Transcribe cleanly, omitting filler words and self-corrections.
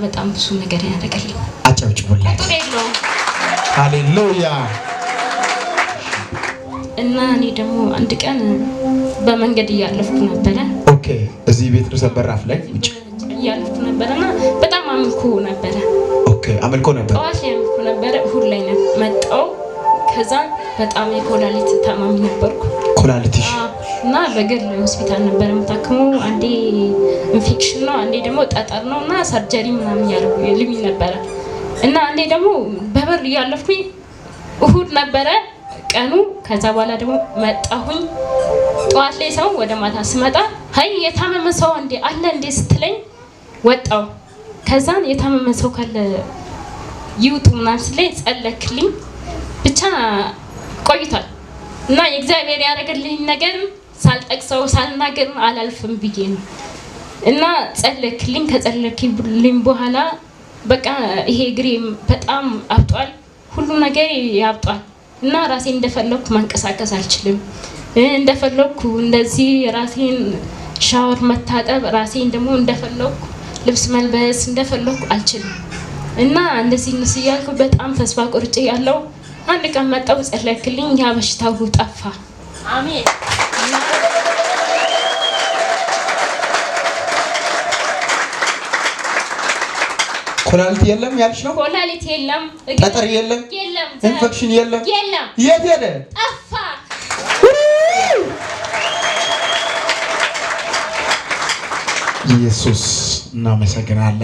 በጣም ብዙ ነገር ያደረገልኝ። አጨብጭቡላት። ቁጥር የለውም። ሃሌሉያ። እና እኔ ደግሞ አንድ ቀን በመንገድ እያለፍኩ ነበረ። Okay፣ እዚህ ቤተ ክርስቲያን በራፍ ላይ ውጭ እያለፍኩ ነበረ እና በጣም አምልኮ ነበረ። Okay፣ አምልኮ ነበር። ጠዋት ላይ አምልኮ ነበረ፣ እሁድ ላይ መጣው። ከዛ በጣም የኮላሊት ታማሚ ነበርኩ። ኮላሊትሽ እና በግል ሆስፒታል ነበር የምታክመው። አንዴ ኢንፌክሽን ነው፣ አንዴ ደግሞ ጠጠር ነው እና surgery ምናምን እያደረጉ ልኝ ነበረ። እና አንዴ ደግሞ በበር እያለፍኩኝ እሁድ ነበረ ቀኑ። ከዛ በኋላ ደግሞ መጣሁኝ ጠዋት ላይ ሰው ወደ ማታ ስመጣ ሀይ የታመመ ሰው እንዴ አለ እንዴ ስትለኝ ወጣው። ከዛን የታመመ ሰው ካለ ይውጡ ምናምን ስለኝ ጸለክልኝ። ብቻ ቆይቷል እና የእግዚአብሔር ያደረገልኝ ነገር ሳልጠቅሰው ሳልናገር አላልፍም ብዬ ነው። እና ጸለክልኝ። ከጸለክልኝ በኋላ በቃ ይሄ እግሬ በጣም አብጧል፣ ሁሉ ነገር ያብጧል። እና ራሴን እንደፈለኩ መንቀሳቀስ አልችልም። እንደፈለኩ እንደዚህ ራሴን ሻወር መታጠብ፣ ራሴን ደግሞ እንደፈለኩ ልብስ መልበስ እንደፈለኩ አልችልም። እና እንደዚህ ንስ እያልኩ በጣም ተስፋ ቆርጬ ያለው አንድ ቀን መጣው፣ ጸለክልኝ፣ ያ በሽታው ጠፋ። አሜን። ኮላሊት የለም ያልሽ ነው? ኮላሊት የለም፣ ጠጠር የለም፣ የለም፣ ኢንፌክሽን የለም፣ የለም። የት ሄደ? ጠፋ። ኢየሱስ እናመሰግናለን።